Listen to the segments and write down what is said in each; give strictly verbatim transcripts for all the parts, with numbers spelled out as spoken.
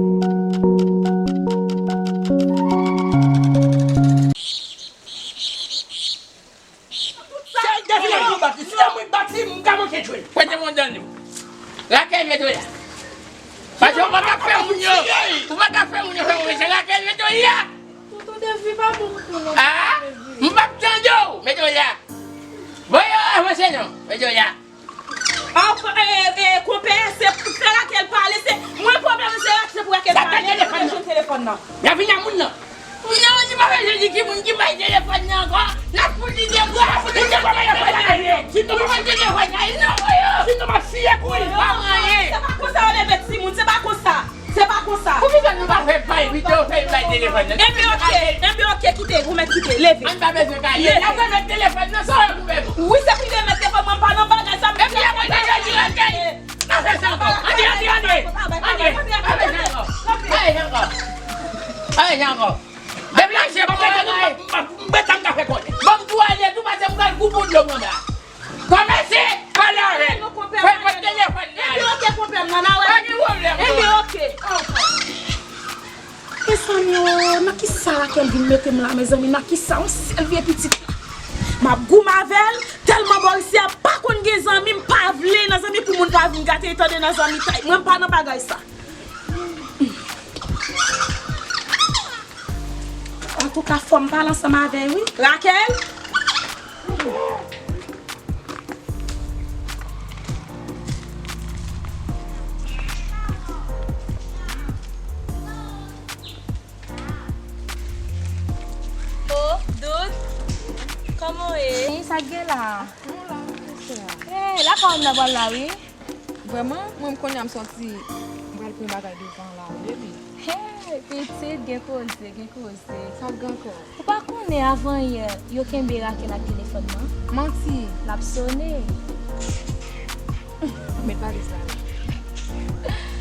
Tout sa. Se depi lè mwen bat li. Si lè mwen bat li, m ka manke jwe l. Prete mwen dan nou. Rakèl, mete w la. Paske ou pa ka fè moun yo, ou pa ka fè moun yo fè mwen, se Rakèl, mete w la. Tonton Devi pa bon pou nou. Ah, m p ap tande w, mete w la. Voye w avanse non, mete w la. Ah, e, e, konpè, se fè Rakèl pale, se mwen pwoblèm, se Rakèl, se pou Rakèl pale, telefòn nan. Telefòn nan. Y a vin a moun nan. Non, li pa bezwen di ki moun ki bay telefòn nan ankò. L ap fout li de bra, fout li de bra, y a fè la. Si nou pa telefòn nan, non, voye. Si nou pa siye kouri. Pa anyen. Se pa konsa yo leve timoun, se pa konsa. Se pa konsa. Poukisa nou pa fè bay pito, fè bay telefòn nan? Enben, oke, enben, oke, kite, ou mèt kite, leve. Ann pa bezwen kale. Leve. N ap remèt telefòn nan, sa w pou fè pou? Wi, se pou remèt telefòn mwen, m pa nan bagay sa, m... Epi apre sa, yo di, oke. Pa fè sa ankò. Antre, antre, antre. Antre, pa fè sa ankò. Pa fè sa ankò. Pa fè sa ankò. Depi la, se pa fè sa, m pa, m pa, m pa, m pa ka fè konnen. Ban m tou ale, tou pase, m pral koupe w dlo manda. Kòmanse pale avè l. Fè l pran telefòn nan. Enben oke, konpè m nan, n a wè. Pa gen pwoblèm, non. Enben oke. Mezanmi o, nan kisa Rakèl vin mete m la, mezanmi, nan kisa, yon sèl vye pitit la. M ap goumen avè l, tèlman bò isi a pa konn gen zanmi, m pa vle nan zanmi pou moun pa vin gate, tande nan zanmitay. Mwen m pa nan bagay sa. Antouka, fò m pale ansanm avè l, wi. Rakèl? Oh, Doud, kòman w ye? Hey, sa k gen la? Hey, lakay w m nan pral la, wi. Vrèman, mwen, m konnen m sòti, m pral pran bagay devan la, wi, baby. Hey, pitit, gen koze, gen koze. Sa k gen ankò? Ou pa konnen avan yè, yo kenbe Rakèl ak telefòn nan? Manti. L ap sone. Met valiz la la.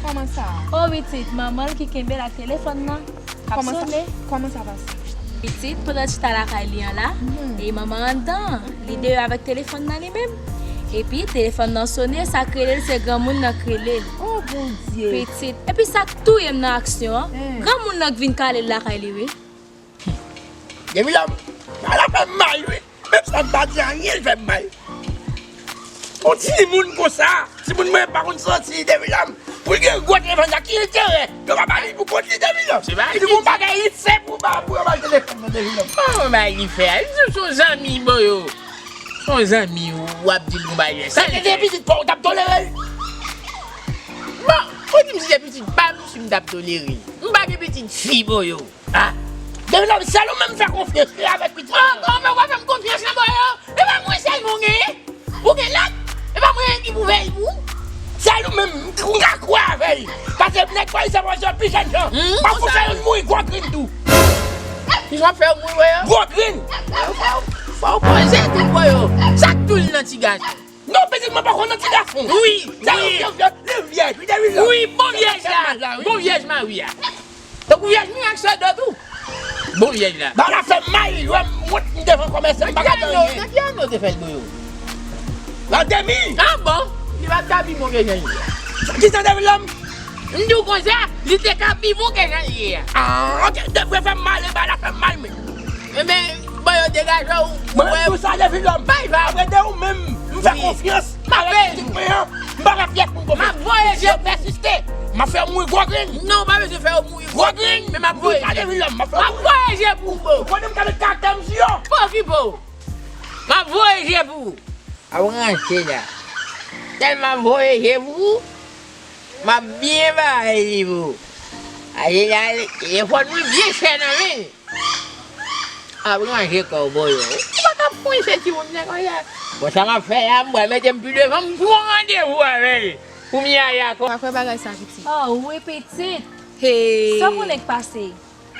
Kòman sa? O pitit, manman l ki kenbe l ak telefòn nan k ap sone. Kòman sa pase? Pitit, pandan l chita lakay li an la, e manman anndan, li deyò avèk telefòn nan li menm. Epi, telefòn nan sone, sa k rele l, se granmoun nan k rele l. O Bondye! Pitit. Epi sa k touye m nan aksyon an, granmoun nan k vin kale l lakay li, wi. Devilòm, bagay la fè m mal, wi. Menm san m pa di anyen, l fè m mal. Yon timoun konsa, timoun mwen pa konn sòti, Devilòm, pou l gen gwo telefòn sa, ki enterè yo pa ba li pou kont li, Devilòm? Se pa li ki di. Li di yon bagay, li senp pou ba, pou yo ba l telefòn nan, Devilòm. Bon, bagay li fè a, li di w se yon zanmi, Boyo. Se yon zanmi, w ap di l yon bagay. Sa se te pitit pa w, w t ap tolere l? Bon, ou di m si se pitit pa m, si m t ap tolere l. M pa gen pitit fi, Boyo. Ah! Devilòm, sèl ou menm m fè konfyans, se avèk pitit mwen. Oh, kòman ou pa fè m konfyans nan, Boyo? E pa mwen sèlman w genyen? Ou gen lòt? E pa mwen ki pou veye pou ou? Sèl ou menm, m ka kwè avè l. Paske nèg pa isit, mwen se pi jèn jan. M ap fè yon mouri gwo grenn tou. Ki jan w ap fè yon mouri, Boyo? Gwo grenn. Fò w poze tou, Boyo. Sa k tou l nan ti gason? Non, pitit mwen pa konn nan ti gason. Wi, wi. Li vyèj, li vyèj, li vyèj, li vyèj. Wi, bon vyèj la. Bon vyèj mari a. Tankou vyèj mwen ak sè dòt ou. Bon vyèj la. Bagay la fè m mal, wè m wont m devan kòmèsan, m pa ka di anyen. Nan ki ane w te fè l, Boyo? Nan de mil. Ah bon? Li pa t ka pi bon ke jan l ye a. Kisa, Devilòm? M di w konsa, li te ka pi bon ke jan l ye a. Ah, ok, depi fè m mal, e bagay la fè m mal, men. Ebyen, Boyo, degaje w. Mwen, m di w sa, Devilòm. Bay va. Apre de ou menm, m fè konfyans. M ap veye pou ou. M pa fè pyès moun konfyans. M ap voye je pou ou. Si yo pèsiste, m ap fè w mouri gwo grenn. Non, ou pa bezwen fè w mouri gwo grenn. Men m ap voye je. M ap voye je pou ou. Ou konnen m ka met karaktè m sou yo. Pa okipe w. M ap voye je pou ou. Ap ranse la. Tèlman voye je pou ou, m ap byen bay li pou ou. Ajenyal, telefòn mwen byen chè nan men l. Ap ranje kò w, Boyo. Ou pa ka pran se timoun nan konsa. Bon, sa m ap fè a, m pral mete m pi devan, m pran randevou avè l pou m y ale akò. Pa kwè bagay sa, pitit. Oh, wi, pitit. Hey. Sa w konnen k pase?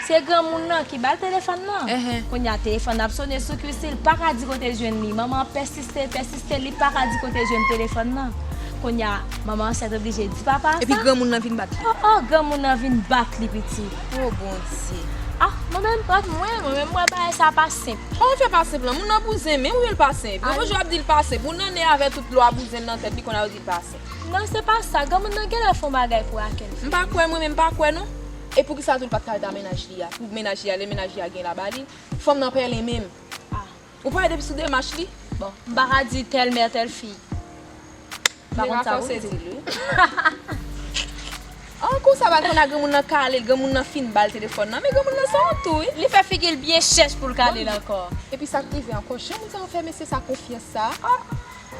Se granmoun nan ki ba l telefòn nan. Enhen. Kounye a, telefòn nan ap sone sou kwi, si l pa ka di kote l jwenn li. Manman an pèsiste, pèsiste, li pa ka di kote l jwenn telefòn nan. Kounye a, manman an sèt oblije di papa a sa. Epi granmoun nan vin bat li. Oh, oh, granmoun nan vin bat li, pitit. Oh, Bondye. Ah, mwen menm, mwen, mwen menm, mwen, bagay sa pa senp. Kòman w fè pa senp lan? Moun nan bouzen, men ou wè l pa senp. Yo toujou ap di l pa senp. Moun nan ne avè tout lwa bouzen nan tèt li, kounye a yo di l pa senp. Non, se pa sa. Granmoun nan genlè fè yon bagay pou Rakèl. M pa kwè, mwen menm, m pa kwè, non. E poukisa tou l pa t ka rete a mennaj li a? Pou mennaj li a, lè mennaj li a gen la ba li, fanm nan pèlen menm. Ou pa wè depi sou demach li? Bon, m pa ka di tèl mè, tèl fi. M pa konn sa pou di. An, konsa, ba l konn a granmoun nan kale l, granmoun nan fin ba l telefòn nan, men granmoun nan se yon tou, wi. Li fè figi l byen chèch pou l kale l ankò. Epi sa k rive ankò, jan moun sa yo fè mesye sa konfyans sa.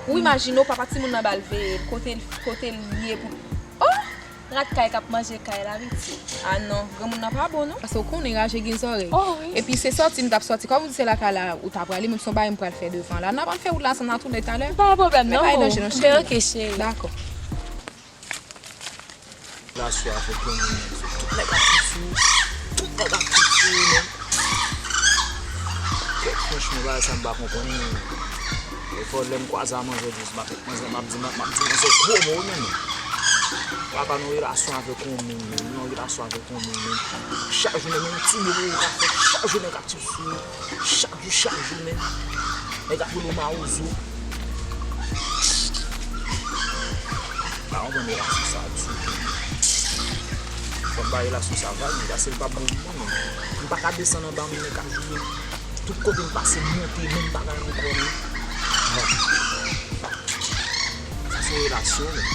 Ou imajine w, papa timoun nan ba l veye l, kote l, kote l ye pou. Oh! Rat kay k ap manje kay la, piti. Ah non, granmoun nan pa bon, non. Paske w konnen raje gen zòrèy. Oh, wi. Epi se sòti m t ap sòti. Kòm ou di se lakay la ou ta prale, menm si yon bagay m pral fè devan la. N ap ann fè wout la ansanm nan tounen talè. Pa gen pwoblèm, non, boo. Bay danje, non, cheri. Ok, cheri. Dakò. Relasyon avèk yon moun, tout nèg ap fè sou, tout nèg ap fè sou, men. Kèt, franchman, bagay sa m pa konprann. Defò, lè m kwaze a manzè, jis m ap, manzè, m ap di, m ap, m ap di manzè gwo mo, men. Papa, nan relasyon avèk yon moun, men, nan relasyon avèk yon moun, men. Chak jounen, men, ti mo ou ka fè, chak jounen k ap sou, chak jou, chak jou, men. Nèg ap rele w mawozo. Pa konprann relasyon sa a ditou. Fò m ba relasyon sa vag, men paske l p ap bon pou mwen, men. M pa ka desann anba yon nèg k ap joure. Tout kote m pase, m monte, menm bagay ankò, men. Ah. Sa se relasyon, men.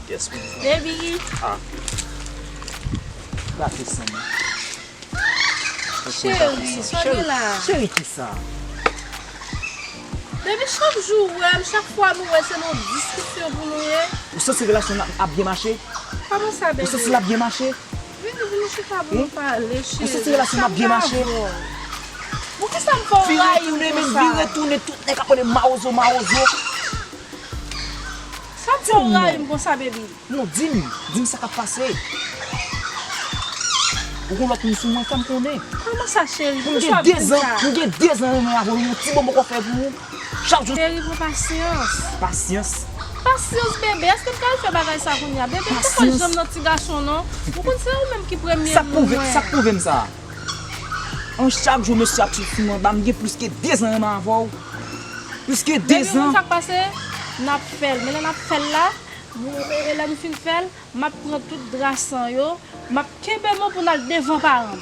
Kiyès moun sa? Baby. Ah. Gate san, men. Cheri, sa gen la. Cheri, kisa? Baby, chak jou ou wè m, chak fwa nou wè, se nan diskisyon pou nou ye. Ou santi relasyon n ap, ap byen mache? Kòman sa, baby? Ou santi l ap byen mache? Vini, vini chita pou nou pale, cheri. Ou santi relasyon n ap byen mache? Poukisa m fè w rayi m konsa? Vire tounen, men vire tounen, tout nèg ap rele mawozo, mawozo. Sa m fè w rayi m konsa, baby? Non, di m, di m sa k ap pase. Ou gon lòt moun sou mwen, fè m konnen. Kòman sa, cheri? Poukisa w ap di m sa? M gen dezan, m gen dezan renmen avè w, yon ti bon poko fè pou ou. Chak jou. Cheri, pran pasyans. Pasyans? Pasyans, bebe. Èske m ka al fè bagay sa kounye a? Bebe, m poko janm nan ti gason, non. Ou konn se ou menm ki premye moun mwen. Sa k pwouve, sa k pwouve m sa? An chak jou, mesye ap sou mwen, ba m gen plis ke dezan renmen avè w. Plis ke dezan. Bebe, ou konn sa k pase? N ap fè l. Men lè n ap fè l la, nou, e, e lè nou fin fè l, m ap pran tout dra san yo, m ap kenbe nou pou n al devan paran m.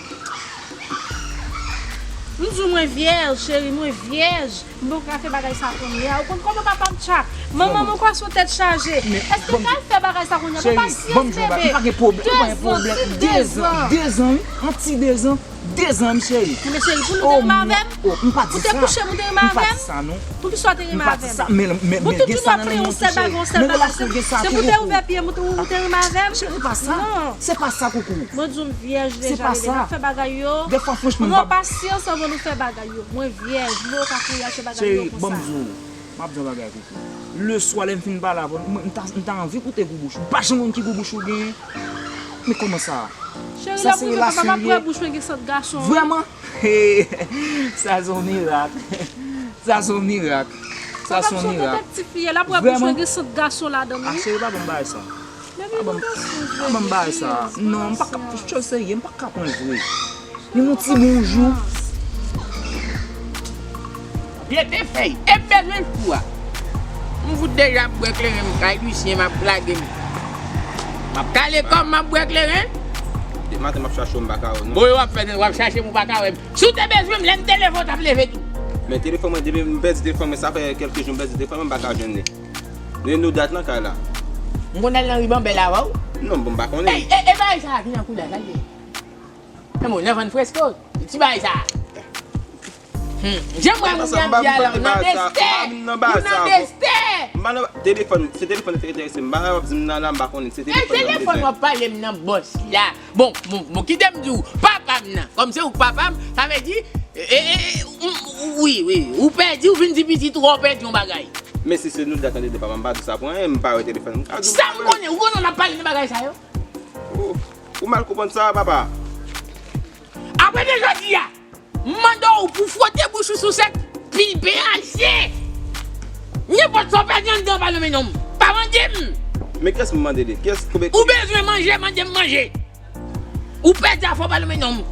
M di w mwen vyèj, cheri, mwen vyèj. M poko ka fè bagay sa kounye a. Ou konn kòman papa m tchak? Manman m ankò sou tèt chaje. Èske m ka al fè bagay sa kounye a? Pran pasyans, bebe. Dezan, ti dezan. Dezan, wi. An ti dezan. Dezan, wi, cheri. Men cheri, pou nou te renmen avè m? Pou te kouche m, ou te renmen avè m? M pa di sa, non. Poukisa w te renmen avè m? Pou tout jounen w ap plenyen yon sèl bagay, yon sèl bagay. Se pou te ouvè pye m, ou te renmen avè m? Cheri, pa sa. Non. Se pa sa, koukou. Mwen di w m vyèj deja, bebe. N ap fè bagay yo. Pran pasyans anvan nou fè bagay yo. Mwen vyèj, m poko ka kouri al fè bagay yo konsa. Cheri, ban m di w, m ap di w yon bagay, koukou. Leswa, lè m fin pale avè w, m, m ta, m ta anvi koute gou bouch ou. M pa janm konn ki gou bouch ou genyen. Men kòman sa? Cheri, lè w koute papa m ap wè bouch mwen gen sant gason, wi. Vrèman? Sa se yon mirak. Sa se yon mirak. Sa se yon mirak. Papa m se yon tèt ti fi, lè ap wè bouch mwen gen sant gason ladan l, wi. Ah, cheri, pa ban m bagay sa. Pa ban m, pa ban m bagay sa. Non, m pa ka, serye, m pa ka pran l vre. Ni yon ti bonjou. Bebe fèy, e m bezwen fou a. M fout deja ap bwè kleren m kay Lisyen, m ap lage m. M ap kale kò m, m ap bwè kleren. Depi maten m ap chache w, m pa ka wè w, non. Bon, w ap fè, w ap chache m, ou pa ka wè m. Si w te bezwen m, lè m te leve, w t ap leve tou. Men telefòn mwen, depi m pèdi telefòn mwen, sa fè kèlke jou m pèdi telefòn mwen, m pa ka jwenn li. Men nou dat nan kay la. M konn al nan ribanbèl avè w? Non, bon, m pa konnen. Ey, e, e bagay sa a ki nan koulè a, sa l ye? Nan bon, nan vann fresko, ti bagay sa. Hmm. Jan m wè moun nan di a la, ou nan destè. Ou nan destè. M pa nan telefòn, se telefòn ki enterese m. M pa wap di m nan la, m pa konnen, se telefòn nan m bezwen. E telefòn w ap pale m nan bòs la. Bon, bon, bon, kite m di w, papa m nan. Kòm se ou k papa m, sa vle di, e, e, e, wi, wi, ou pèdi, ou vin di pitit ou, ou pèdi yon bagay. Men si se nou dat nan dede papa m, pa di sa pou anyen, m pa wè telefòn m. Sa m konnen, ou konnen w ap pale nan bagay sa yo? Oh. Ou mal konprann sa, papa. Apre de jodi a, m mande w pou fwote bouch ou sou sèk pil pen aje. Nenpòt sa w pèdi anndan, pa nonmen non m. Pa mande m. Men kiyès m mande li? Kiyès, konbyen... Ou bezwen manje, mande m manje. Ou pèdi afè w, pa nonmen non m.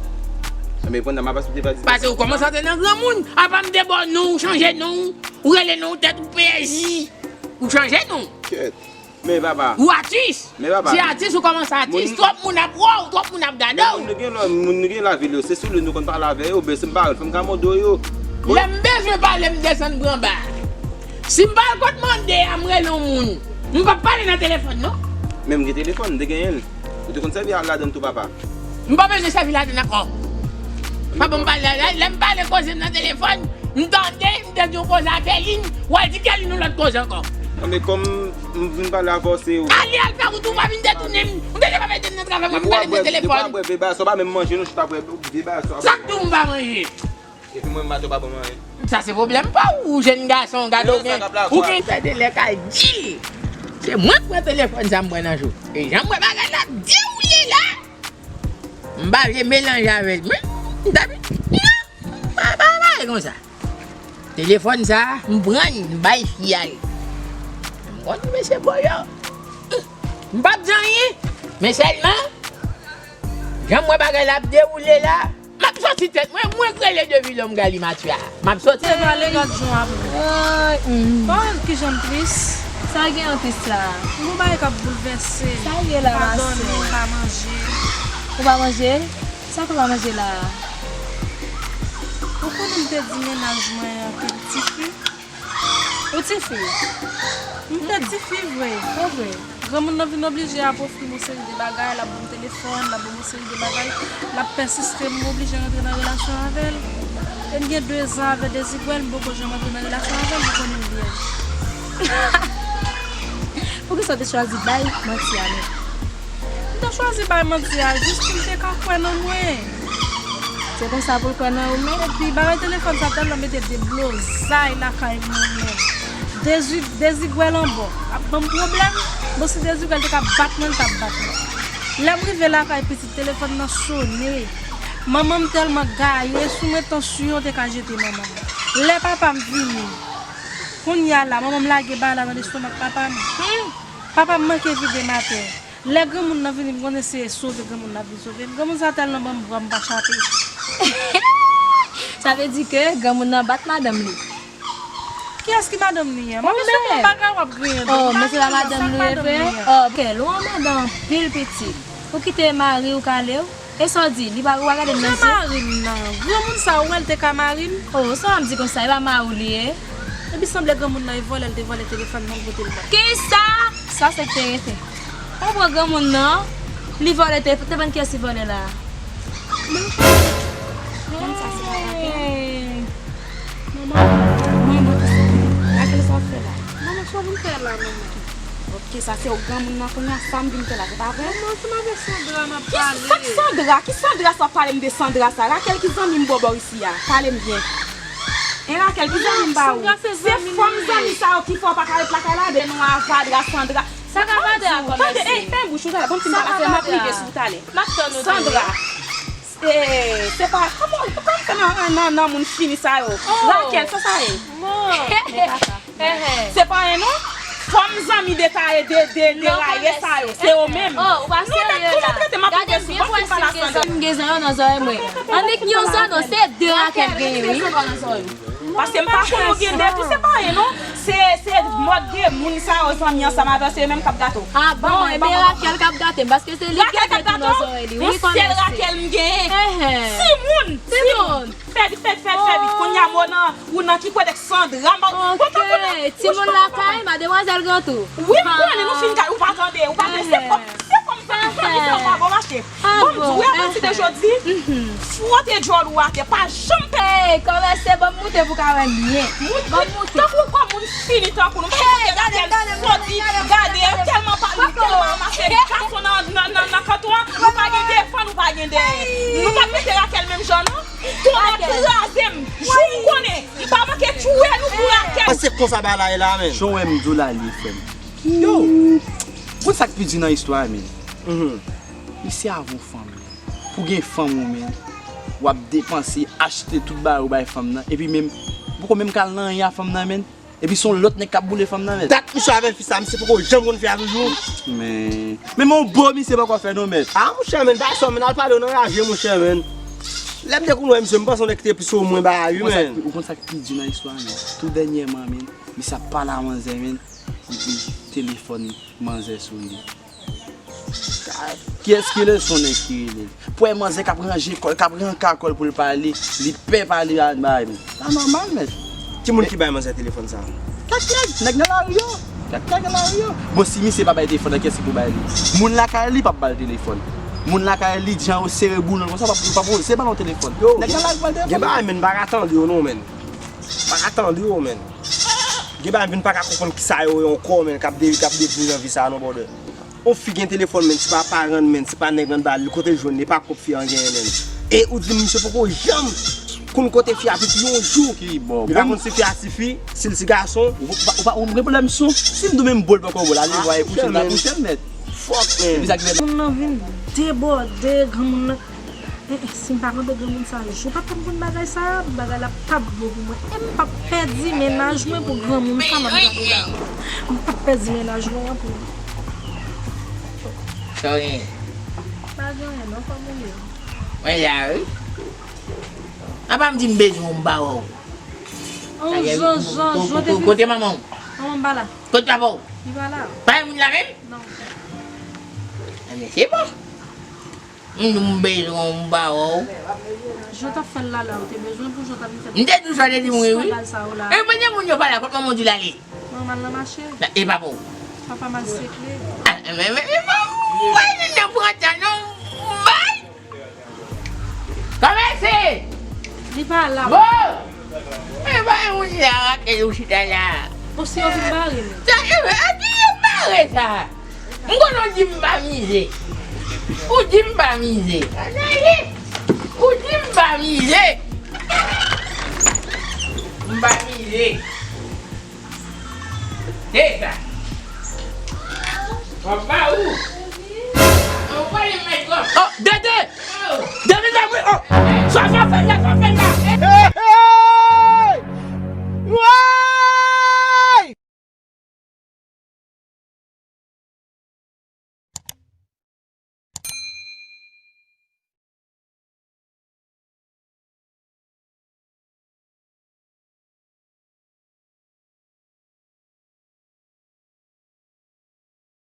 Men pandan m ap asepte pa di... Paske ou kòmanse antre nan granmoun. Apa m de bò non, ou chanje non. Ou rele non tèt ou pèdi. Ou chanje non. Kèt. Men papa. Ou atis. Men papa. Si atis ou kòmanse atis, twòp moun ap wè w, twòp moun ap gade w. Moun nou gen lò, moun nou gen lavil yo, se sou li nou konn pale avè yo, ben si m pa wè l, fò m ka mande w yo. Lè m bezwen pale, m desann pran ba. Si m pa al kot mande a, m rele yon moun. M p ap pale nan telefòn, non. Men m gen telefòn, m te genyen l. Ou te konn sèvi al ladan l tou, papa. M pa bezwen sèvi ladan l ankò. Pa ban m pale, lè, lè m pale koze m nan telefòn, m tande, m tande yon koze a Kèlin, w al di Kèlin yon lòt koze ankò. Non, men kòm m vin pale avè w, se ou. Ale al fè wout ou, pa vin detounen m. M te deja mete m nan travay, mwen vin pale nan telefòn. Depi w ap bwè, depi w ap bwè vye bagay sa, w pa menm manje, non, chita bwè vye bagay sa. Sa k di w m pa manje? Epi mwen, m pa tou pa bon manje. Sa se pwoblèm pa w, ou jèn gason, gade ou gen, ou gen tèt de lè ka di. Se mwen k pran telefòn sa m pran nan jou. E jan m wè bagay la ap dewoule la, m pa vle melanje avè l. Men, m ta vle, non, pa, pa, pa, pa, konsa. Telefòn sa, m pran l, m bay fi a l. M konn mesye Boyo. M p ap di anyen, men sèlman, jan m wè bagay la ap dewoule la, m ap soti tèt mwen, mwen k rele de vilòm Galimati a. M ap soti. Se pale gad jan w ap ri. Ay, mm. Bon, kijan m tris? Sa gen an tris la? Yon bagay k ap boulvèse m. Sa ye la, pa dòmi, m pa manje. Ou pa manje? Sa k ou pa manje la? Ou konnen m te di mennaj mwen anpil tifi? Ou tifi? M te tifi vre. An vre? Granmoun nan vin oblije ap ofri m yon seri de bagay, l ap ban m telefòn, l ap ban m yon seri de bagay, l ap pèsiste m oblije rantre nan relasyon avè l. E m gen dezan avè Dezigwèl, m poko janm rantre nan relasyon avè l, ou konnen m vyèj. Poukisa w te chwazi bay manti a menm? M te chwazi bay manti a jis pou l te ka kwè nan mwen. Se konsa pou l kwè nan ou menm? Epi bagay telefòn sa tèlman mete deblozay lakay mwen menm. Dezi, Dezigwèl anbò ap ban m pwoblèm. Bon, si Dezigwèl te ka bat mwen, l t ap bat mwen. Lè m rive lakay pitit, telefòn nan sone. Manman m tèlman gaye, sou mwen tansyon te ka jete manman m. Lè papa m vini, kounye a la, manman m lage bagay la nan lestomak papa m. Hmm! Papa m manke vide m atè. Lè granmoun nan vini, m konnen se sove granmoun nan ap vin sove m. Granmoun sa tèlman ban m vwa, m pa chape. Sa vle di ke granmoun nan bat madanm li. Kiyès ki madanm li an? Ou menm. Mwen, se yon bagay w ap griyen do. Oh, men se pa madanm li ye vre? Oh, kèl ou anmèdan anpil pitit. Ou kite mari w kale w? E sa w di? Li pa, ou pa gade l nan zye? Mari m nan. Granmoun sa, ou wè l te ka mari m? Oh, sa w ap di konsa, e pa mari w li ye? Epi sanble granmoun nan e vòlè l te vòlè telefòn nan pote l ban m. Kisa? Sa se k te rete. Ou pran granmoun nan, li vòlè te, te ban kiyès li vòlè la? Manman. Manman, sa se pa Raquel? Manman. Manman, sa w ap fè la? Manman, sa w vin fè la, manman? Ok, sa se ou granmoun nan kounye a, sa m vin fè la, se pa vre? Manman, se m avèk Sandra m ap pale. Ki, sa k Sandra? Ki Sandra sa w ap pale m de Sandra sa? Raquel ki zanmi m bò bò isi a? Pale m byen. E Raquel, ki zanmi m ba ou? Sandra se zanmi nou ye. Se fanm zanmi sa yo ki fè w pa ka ret lakay la, de nou avadra Sandra. Sa k avadra kòmèse? Tande, ey, fèmen bouch ou talè, ban m fin pale, paske m ap rive sou ou talè. M ap tann ou. Sandra. Eh, se pa, kòman, kòman fè nan, nan, nan moun fini sa yo? Oh. Raquel, sa sa ye? Bon. Men papa. Se pa anyen non. Fanm zanmi detaye de, de, deraye sa yo, se yo menm. Oh, ou pa serye la. Gade m byen pou wè si m gen zòn, m gen zòn nan zòrèy mwen. Annik yon zòn non, se de Raquel genyen wi. Paske m pa konn ou gen de tou, se pa anyen non. Se, se mòd de moun sa yo zanmi ansanm avè w, se yo menm k ap gate w. Ah bon, e byen Raquel k ap gate m, paske se li k gen de tou nan zòrèy li. Wi, kòmèse. Yon sèl Raquel m genyen. Timoun, timoun. Fè vit, fè vit, fè vit, fè vit. Kounye a m nan, ou nan ki kote k Sandra, m pa, ou pa konnen. Ok, timoun lakay, mademwazèl Gantou. Wi, m konnen nou fin gade, ou pa tande, ou pa tande, se kòm, se kòm sa, se kòm sa, ou pa bon mache. Ah bon, m di w, wi, apati de jodi, fwote djòl ou atè, pa janm pè. Ey, kòmèse, ban m moute pou w ka wè m byen. Ban m moute. Tankou kòm moun fini tankou nou. Ey, gade, gade, gade, gade, gade, tèlman pa, nou tèlman ranmase gason nan, nan, nan, nan kanton an, nou pa gen defann, nou pa gen dèyè. Nou p ap mete Raquel menm jan non. Tonnè kraze m. Jou m konnen, li pa manke tchwe nou pou Raquel. Se konsa bagay la ye la, menn. Jan w wè m di w la, li ye, frè m. Yo, ou konn sa k pi di nan istwa a, menn? Misye avè yon fanm. Pou gen fanm ou menm, w ap depanse, achte tout bagay ou bay fanm nan, epi menm, ou poko menm ka al nan anyen a fanm nan menm, epi se yon lòt nèg k ap boule fanm nan menm. Dat misye avè fi sa, misye poko janm konn fè a toujou. Men, men yon bo misye poko fè non mèt. Ah, monchè, menn, bay sa, menn, al pale w nan raje, monchè, menn. Lè m te konn wè misye, m panse yon nèg ki te plis ou mwen bagay, wi, menn. Ou konn sa k pi di nan istwa a, menn? Tou dènyèman, menn, misye ap pale a manzè, menn. Telefòn manzè sone. Kiyès ki rele? Son nèg ki rele. Pou wè manzè k ap ranje kò l, k ap ranka kò l pou l pale, li pè pale a bay men. Pa nòmal, mèt. Ki moun ki bay manzè telefòn sa? Kèk nèg, nèg nan lari yo. Kèk nèg nan lari yo. Bon, si misye pa bay telefòn nan, kiyès ki pou bay li? Moun lakay li p ap ba l telefòn. Moun lakay li, jan yo sere boul nan konsa, p ap, p ap oze ba l yon telefòn. Yo, nèg nan lari pou bay telefòn. Gen bagay, men, m pa ka tande yo non, men. M pa ka tande yo, men. Gen bagay, m vin pa ka konprann kisa yo ye ankò, men, k ap de-, k ap devni nan vi sa a non, brother. On fi gen telefòn, men, se pa paran l, men, se pa nèg anndan l, kote l jwenn li, e pa kòb fi a genyen, men. E ou di m misye poko janm konn kote fi a pipi yon jou. Ki bon. Li pa konn si fi a ti fi, si l ti gason. Ou pa, ou pa, ou gen pwoblèm son. Si m di w menm bo l poko bo l, ale vwa e kouche l, pa kouche l nèt. Fuck, man. Epi sa ki fè moun nan vin debòde, granmoun nan. Eh, eh, si m pa kanpe granmoun sa, jou pa t ap konn bagay sa, bagay la p ap bon pou mwen. E m p ap pèdi mennaj mwen pou granmoun sa m ap gade la. M p ap pèdi mennaj mwen an pou li. Sa w genyen? Pa gen anyen non, kòman w ye? Mwen la, wi. Apa m di m bezwen w, m pa wè w. An, Jan, Jan, Jan te fin. Kote manman w? Manman m pa la. Kote papa w? Li pa la. Pa gen moun la menm? Non. Ebyen, se bon. M di m bezwen w, m pa wè w. Jan t ap fè l la la, ou te bezwen pou Jan t ap fè l. M te di w sa, w te di m wi, wi. Skandal sa yo la. E mwen, moun yo pa la, kot manman w di l ale? Manman l nan mache. E papa w? Papa m al sekle. Ah, men, men, men, mwen, mwen, mwen, mwen, mwen, mwen, Kòmanse! Li pa la. Bon! E pa yon moun la rake ou chita la. Bon, si yo vin bare nou. Sa, e, e, ki yo bare sa? M konnen w di m pa mize. Ou di m pa mize. Ou di m pa mize. M pa mize. Se sa. M ap ba ou. Ou pa li mèt kòb. Oh, Dede! Oh! Dede, la, wi, oh! Sa, sa fè la, sa fè la!